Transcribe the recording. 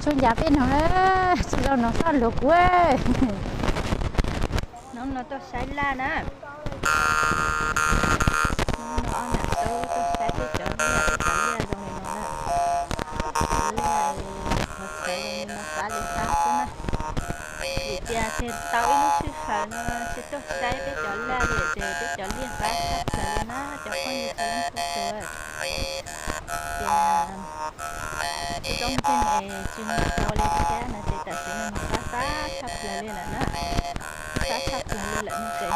Tub ncav peb noog, tsis zoo noog Fab Luag kuv. Hnub no tuaj saib laj na. Hnub no ob niam tub tuaj saib peb cov liaj, peb cov liaj zoo li no na. Cov liaj qhov txhia li no fab li fab xwb na. Vim tias tau ib lub sij hawm no tsis tuaj saib peb cov liaj li ces peb cov liaj fab tshaj plaws li na cov phooj ywg txhua leej txhua tus. Ces zoo nkeeg es tsis mus tau li thiab no ces tam sim no fab fab tshaj plaws li lawm na. Fab tshaj plaws li lawm no ces